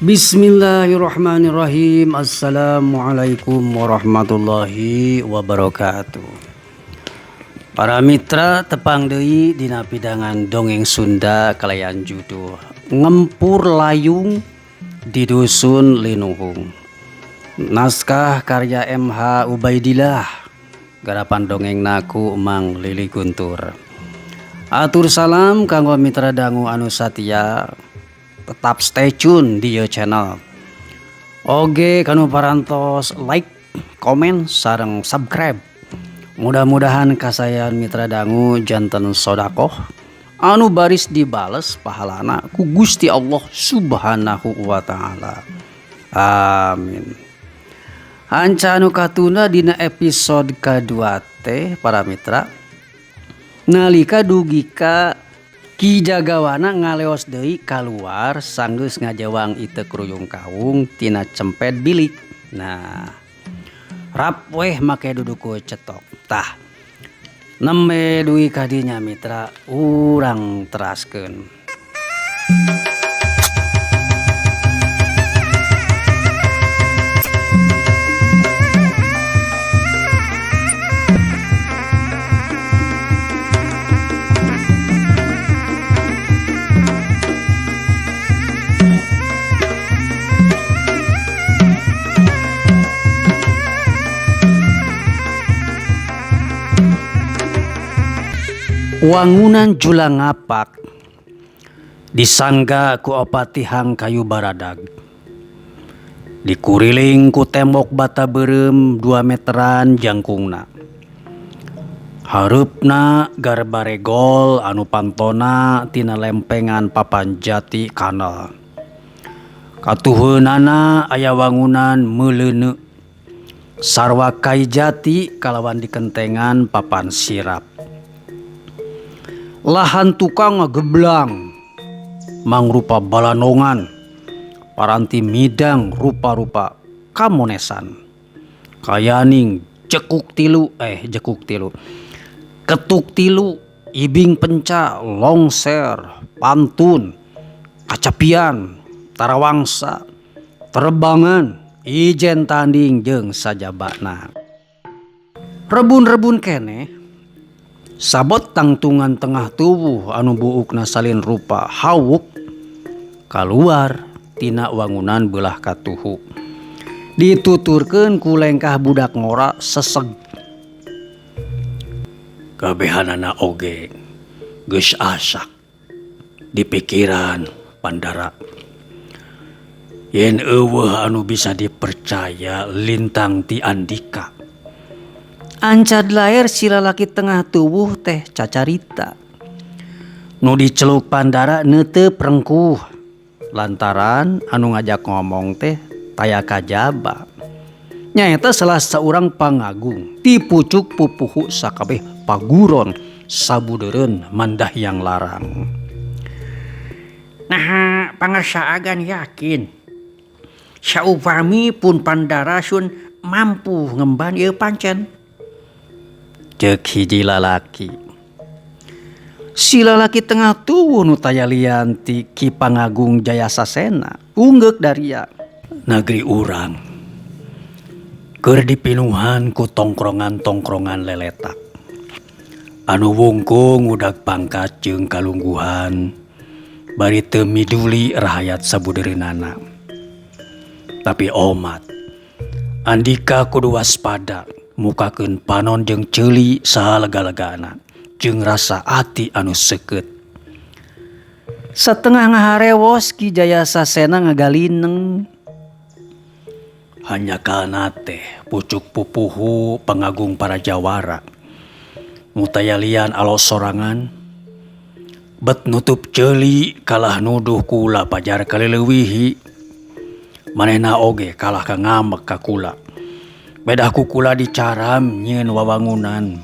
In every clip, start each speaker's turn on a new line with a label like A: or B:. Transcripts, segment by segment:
A: Bismillahirrahmanirrahim. Assalamualaikum warahmatullahi wabarakatuh. Para mitra, tepang deui dina pidangan dongeng Sunda kalayan judul Ngempur Layung di Dusun Linuhung. Naskah karya MH Ubaidillah, garapan dongeng ku Mang Lili Guntur. Atur salam kanggo mitra dangu anu satia tetap stay tune di ieu channel. Oge kanu parantos like, komen, sareng subscribe. Mudah-mudahan kasayan mitra dangu janten sodakoh anu baris dibales pahalana ku Gusti Allah Subhanahu wa Ta'ala. Amin. Hanca anu katunda dina episode kedua teh, para mitra, nalika dugi ka Ki Jagawana ngaleos deui kaluar sanggeus ngajewang iteuk ruyung kawung tina cemped bilik. Nah, rap weh make duduku cetok. Tah, nembe dugi ka dinya, mitra, urang teraskeun. Wangunan Julang Ngapak disangga ku opat tihang kayu baradag, dikuriling ku tembok bata beureum 2 meteran jangkungna. Hareupna garbaregol anu pantona tina lempengan papan jati kanal. Katuheunana aya wangunan meuleuneu sarwa kai jati kalawan dikentengan papan sirap. Lahan tukang ngageblang mangrupa balanongan, paranti midang rupa-rupa kamonesan, kayaning jekuk tilu, eh, jekuk tilu, ketuk tilu, ibing penca, longser, pantun, kacapian, tarawangsa, terbangan, ijen tanding jeung sajabana. Rebun-rebun keneh sabot tangtungan tengah tubuh anu buukna salin rupa hawuk kaluar tina wangunan belah katuhu, dituturkeun ku lengkah budak ngora seseg. Kabehanana oge geus asak di pikiran Pandara yen euweuh anu bisa dipercaya lintang ti Andika. Ancad lair si lalaki tengah tubuh teh cacarita. Nu diceluk Pandara neuteup rengkuh lantaran anu ngajak ngomong teh taya kajaba. Nyaeta salah saurang pangagung ti pucuk pupuhu sakabeh paguron sabudeureun Mandahyang Larang.
B: Nah, pangersa agan yakin saupami pun Pandara sun mampu ngemban ieu pancen?
A: Ceuk hiji lalaki. Si lalaki tengah tuwuh nu taya lian ti Ki Pangagung Jayasasena unggeuk daria. Negeri urang keur dipinuhan ku tongkrongan-tongkrongan leletak anu wungkung ngudag pangkat jeung kalungguhan bari teu miduli rahayat sabudeureunana. Tapi omat Andika kudu waspada, mukakeun panon jeung ceuli salega-legana jeung rasa ati anu seukeut. Satengah ngaharewos, Ki Jayasasena ngagalineng. Hanjakalna teh pucuk pupuhu pangagung para jawara nu taya lian alos sorangan, bet nutup ceuli kalah nuduh kula pajar kaleuwihi. Manehna oge kalah ka ngambek ka kula. Bedah ku kula dicaram nyieun wawangunan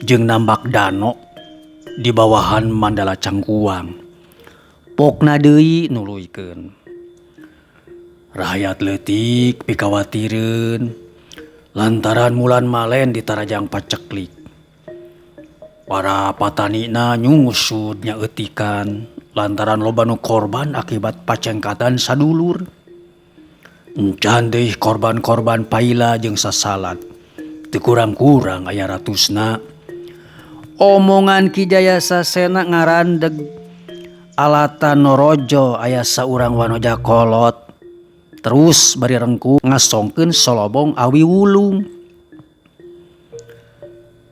A: jeung nambak dano di bawahan Mandala Cangkuang. Pokna deui nuluykeun. Rahayat leutik pikawatireun lantaran mulan malen ditarajang paceklik. Para patanina nyungsud nyaeutikan lantaran loba nu korban akibat pacengkatan sadulur. Encan deui korban-korban paila jeung sasalad. Teu kurang-kurang aya ratusna. Omongan Ki Jaya Sasena ngarandeg alatan norojo aya saurang wanoja kolot. Terus bari rengku ngasongkeun solobong awi wulung.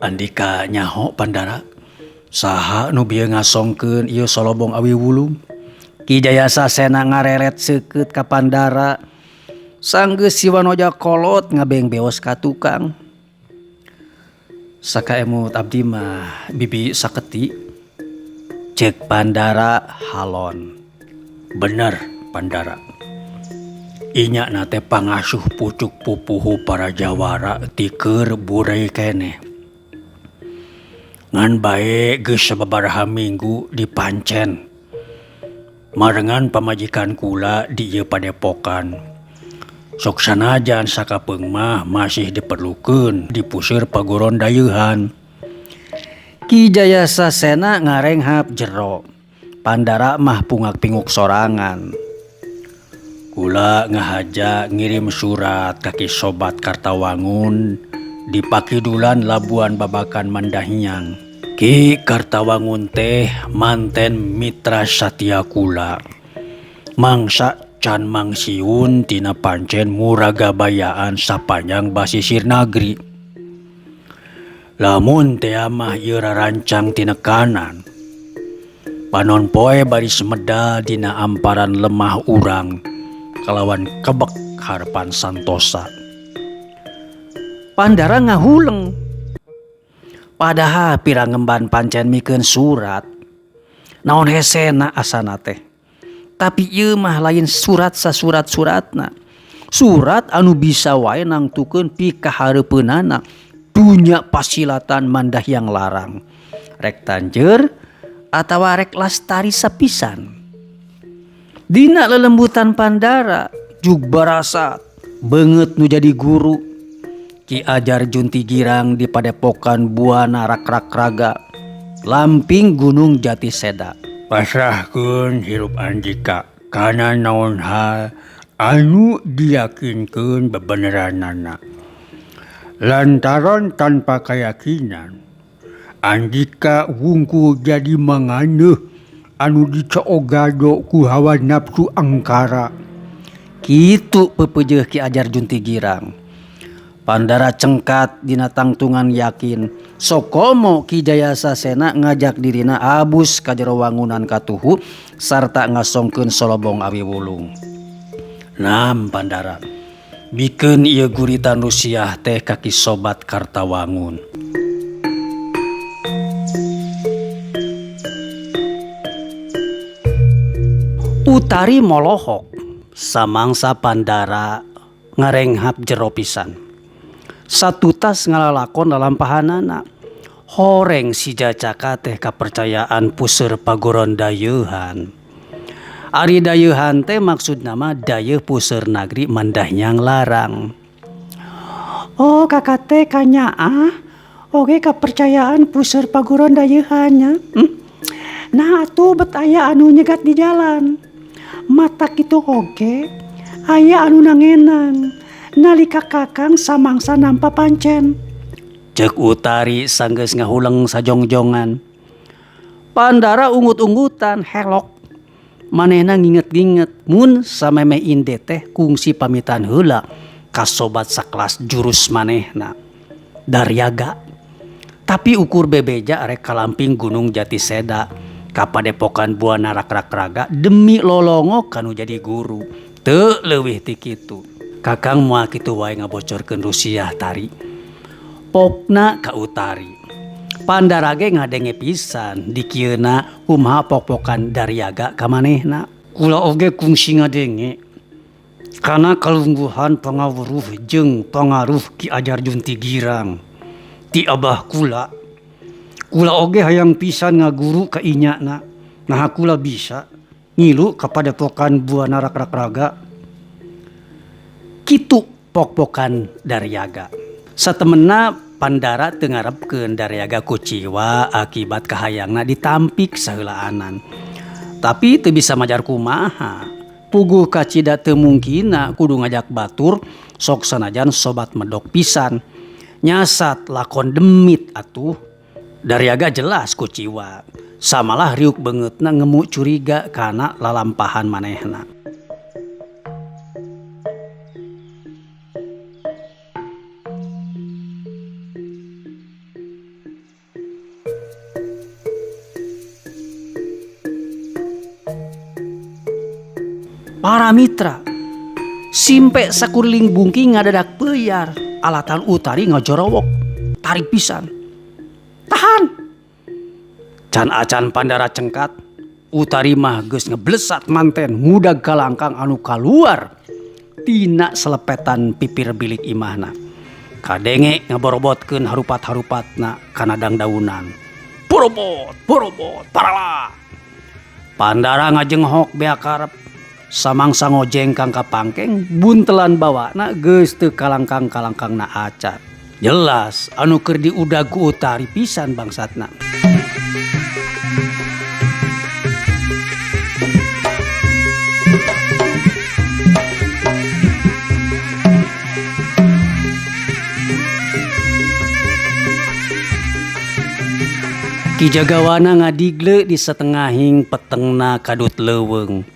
A: Andika nyaho Pandara saha nu bieu ngasongkeun ieu solobong awi wulung. Ki Jaya Sasena ngareret seukeut ka Pandara. Sanggeus si wanoja kolot ngabeng beos ka tukang. Sakaemut abdi mah bibi saketi. Ceuk Pandara halon. Bener Pandara. Inya na teh pangasuh pucuk pupuhu para jawara ti keur burei keneh. Ngan bae geus sababaraha minggu dipancen. Marengan pamajikan kula di ieu padepokan. Sok sanajan sakapeung mah masih diperlukeun di puseur paguron dayeuhan. Ki Jaya Sasena ngarenghap jero. Pandara mah pungak-pinguk sorangan. Kula ngahaja ngirim surat ka Ki Sobat Kartawangun di Pakidulan Labuan Babakan Mandahyang. Ki Kartawangun teh manten mitra satia kula. Mangsa can mangsiun tina pancen muragabayaan sapanjang basisir nagri. Lamun teh mah ieu rarancang tinekanan. Panon poe bari semeda dina amparan lemah urang kalawan kebek harapan santosa. Pandara ngahuleng. Padahal pirangemban pancen mikeun surat. Naon hesena asana teh. Tapi ieu mah lain surat sasurat-suratna. Surat anu bisa wae nangtukeun pikahareupeunana dunya pasilatan Mandahyang Larang. Rek tanjeur atawa rek lastari sapisan. Dina lelembutan Pandara jug barasa beungeut nu jadi guru. Ki Ajar Junti Girang di padepokan Buana Rakrak-raga lamping Gunung Jati Seda.
B: Pasrahkeun hirup Andika kana naon hal anu diyakinkeun bebeneranana. Lantaran tanpa kayakinan Andika wungkul jadi manganeuh anu dicoogado ku hawa nafsu angkara.
A: Kitu pepeujeuh Ki Ajar Junti Girang. Pandara cengkat dina tangtungan yakin sokomo Ki Jaya Sasena ngajak dirina abus ka jero wangunan katuhu sarta ngasongkeun solobong awi wulung. Nam Pandara bikeun ieu guritan Rusiah teh ka Ki Sobat Kartawangun. Utari molohok samangsa Pandara ngarenghap jero pisan. Satutas ngalalakon lalampahanana. Horeng si jacaka teh kapercayaan puseur paguron dayeuhan. Ari dayeuhan teh maksudna mah dayeuh puseur nagri Mandahyang Larang. Oh kakak teh kanyaah oge kapercayaan puseur paguron dayeuhannya. Nah atuh bet aya anu nyegat di jalan. Mata kitu oge aya anu nangenang. Nalika kakang samangsa nampa pancen. Ceuk Utari sanggeus ngahuleng sajongjongan. Pandara ungut-ungutan helok. Manehna nginget-nginget mun samemeh inde teh kungsi pamitan heula ka sobat sakelas jurus manehna. Daryaga. Tapi ukur bebeja rek kalamping Gunung Jati Seda ka padepokan Buana Rakrak-raga demi lolongo kanu jadi guru. Teu leuwih ti kitu. Kakang moal kitu wae ngabocorkeun Rusiah tari. Pokna ka Utari. Pandara ge ngadenge pisan dikieuna kumaha pok-pokan Daryaga ka manehna. Kula oge kungsi ngadenge. Kana kalungguhan pangawuruh jeung pangaruh Ki Ajar Junti Girang ti abah kula. Kula oge hayang pisan ngaguru ka inyana. Naha kula bisa ngilu ka padepokan Buana Rakrakraga. Kitu pok-pokan Daryaga. Satemenna Pandara teu ngarepkeun Daryaga kuciwa akibat kahayangna ditampik saheulaanan. Tapi teu bisa majar kumaha. Puguh kacida teu mungkinna kudu ngajak batur sok sanajan sobat medok pisan. Nyasat lakon demit atuh. Daryaga jelas kuciwa. Samalah riuk beungeutna ngemu curiga kana lalampahan manehna. Para mitra simpe sakuriling bungking ngadadak peyar alatan Utari ngajorowok tarik pisan tahan can acan Pandara cengkat Utari mah geus ngeblesat manten ngudag kalangkang anu kaluar tina selepetan pipir bilik imahna kadenge ngaborobotkeun harupat-harupatna kana dangdaunan borobot borobot parala Pandara ngajenghok bea karep samangsa ngojeng kang kapangkeng buntelan bawana geus teu kalangkang-kalangkangna acan. Jelas anu keur diudag ku Utari pisan bangsatna. Ki Jagawana ngadigle di setengahing petengna kadut leuweung.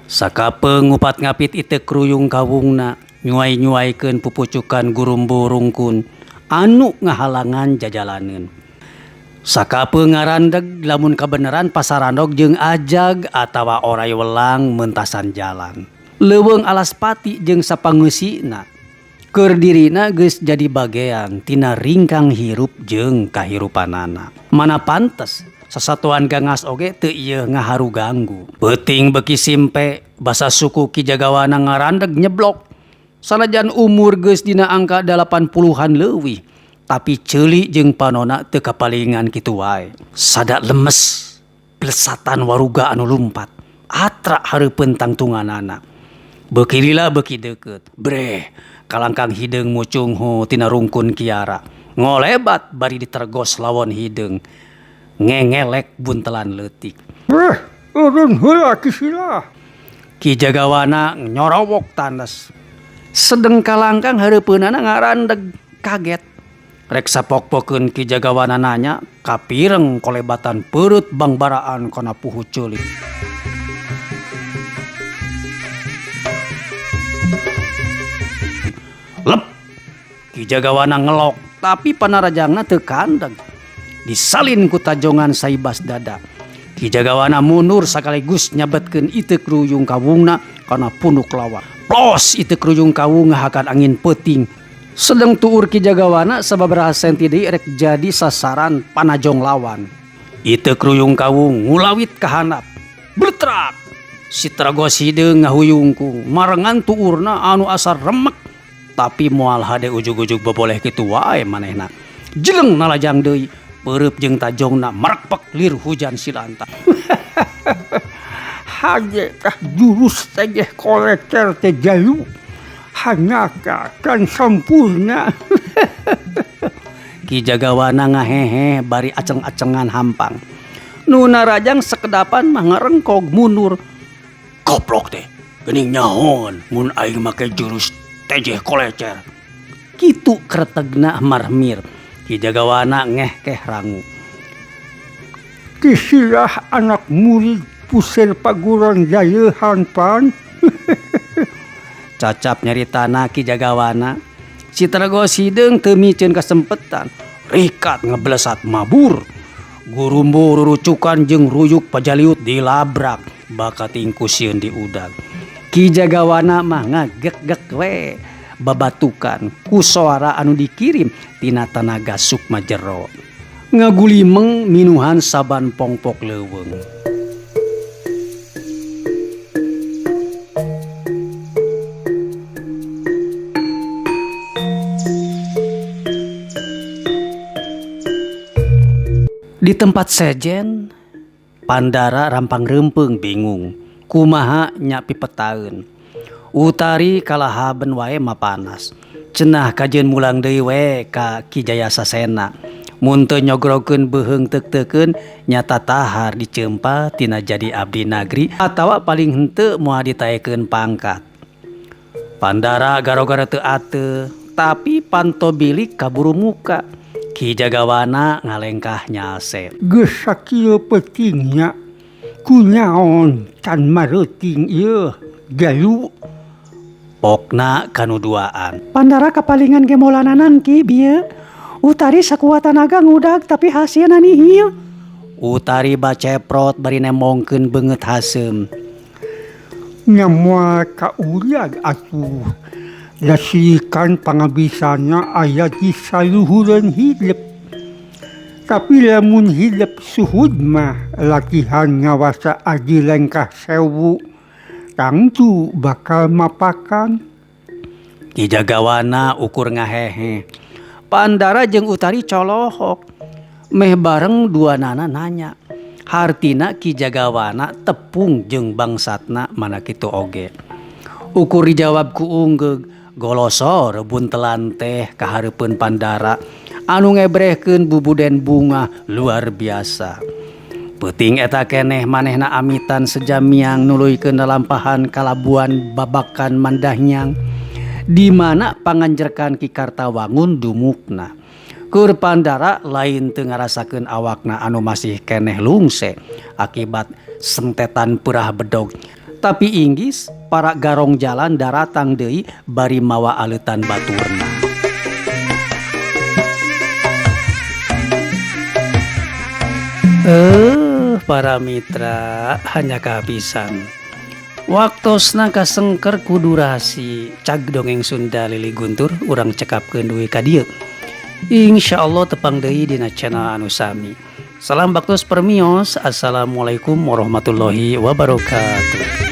A: Sakapeung ngupat ngapit iteuk ruyung kawungna, nyuai-nyuaikeun pupucukan gurumbu rungkun anu ngahalangan jajalaneun. Sakapeung ngarandeg lamun kabeneran pasarandog jeung ajag atawa oray welang mentasan jalan. Leuweung alas pati jeung sapangeusina keur dirina geus jadi bagean tina ringkang hirup jeung kahirupanana. Mana pantes sasatuan gangas oge teu ieu ngaharu ganggu. Peuting beuki simpe basa suku Ki Jagawana ngarandeg nyeblok. Sanajan umur geus dina angka 80-an leuwih, tapi ceuli jeung panona teu kapalingan kitu wae. Sada lemes plesatan waruga anu lumpat atra hareupeun tangtunganana. Beuki lila beuki deukeut. Breh, kalangkang hideung mucunghu tina rungkun kiara. Ngolebat bari ditergos lawon hideung. Ngengelek buntelan leutik.
B: Breh, urun heula Ki Sila.
A: Ki Jagawana nyorowok tanes. Sedeng kalangkang hareupeunana ngarandeg kaget. Rek sapok-pokeun Ki Jagawana nanya, kapireng kolebatan peureut bangbaraan kana puhu ceulik. Lep. Ki Jagawana ngelok, tapi panarajangna teu kandeg. Disalin ku tajongan saibas dada. Ki Jagawana mundur sakaligus nyabetkeun iteuk ruyung kawungna kana punuk lawan. Plos iteuk ruyung kawung ngahakan angin peuting. Sedeng tuur Ki Jagawana sababaraha senti deui rek jadi sasaran panajong lawan. Iteuk ruyung kawung ngulawit ka handap. Bletrak. Si Tragos hideung ngahuyungkung marengan tuurna anu asa remek tapi moal hade ujug-ujug boboleh kitu wae manehna. Jeleng nalajang deui. Peureub jeung tajongna merekpek lir hujan silanta.
B: Hage tah jurus teh kolecer teh jalu. Hanyaka kan sampurna.
A: Ki Jagawana ngahehe bari aceng-acengan hampang. Nu narajang sekedapan mah ngarengkog mundur. Goblok teh, geuning nyahoan mun aing make jurus tejeh kolecer. Kitu kretegna marmir. Ki Jagawana ngehkeh rangu.
B: Ki Silah anak murid pusir paguron jayeuhan pan.
A: Cacap nyaritana Ki Jagawana. Si Tragos hideung teu miceun kasempetan. Rikat ngeblesat mabur. Gurumbu rurucukan jeung ruyuk pajaliut dilabrak bakating ku sieun diudag. Ki Jagawana mah ngagek-gek we babatukan ku soara anu dikirim tina tanaga sukma jero. Ngagulimeng minuhan saban pongpok leuweung. Di tempat sejen Pandara rampang reumpeung bingung kumaha nya pipetaeun. Utari kalahaben wae mapanas. Cenah kajeun mulang deui we ka Ki Jayasasena. Mun teu nyogrogkeun beuheung teuk-teukeun nya tatahar diceumpa tina jadi abdi nagri atawa paling henteu moal ditaekeun pangkat. Pandara garo-garo teu ateuh tapi panto bilik kaburu muka. Ki Jagawana ngalengkah nyalse.
C: Geus sakieu peuting nya kunaon can mareuting ieu jalu.
A: Pokna kanu duaan.
D: Pandara kapalingan ge molananan Ki bieu. Utari sakuat tanaga ngudag tapi hasilna nihil.
A: Utari baceprot bari nembongkeun beungeut haseum.
C: Nya moal kauriag atuh. Da sirikan pangabisana aya di saluhureun hidep. Tapi lamun hidep suhud mah latihan ngawasa aji lengkah sewu tangtu bakal mapakan.
A: Ki Jagawana ukur ngahehe. Pandara jeung Utari colohok. Meh bareng duanana nanya. Hartina Ki Jagawana tepung jeung bangsatna mana kitu oge. Ukur dijawab ku unggeug. Golosor buntelan teh kahareupeun Pandara anu ngebrehkeun bubuden bunga luar biasa. Peuting eta keneh manehna amitan sejamiang nuluykeun lalampahan kalabuan babakan Mandahyang di mana panganjerkan Ki Kartawangun dumukna. Keur Pandara lain teu ngarasakeun awakna anu masih keneh lungse akibat sentetan peurah bedog. Tapi inggis para garong jalan daratang deui bari mawa aleutan baturna. Para mitra hanya kehabisan. Waktosna kasengker ku durasi cag dongeng Sunda Lili Guntur urang cekapkeun dugi ka dieu. Insyaallah tepang deui dina channel anu sami. Salam baktos permios. Assalamualaikum warahmatullahi wabarakatuh.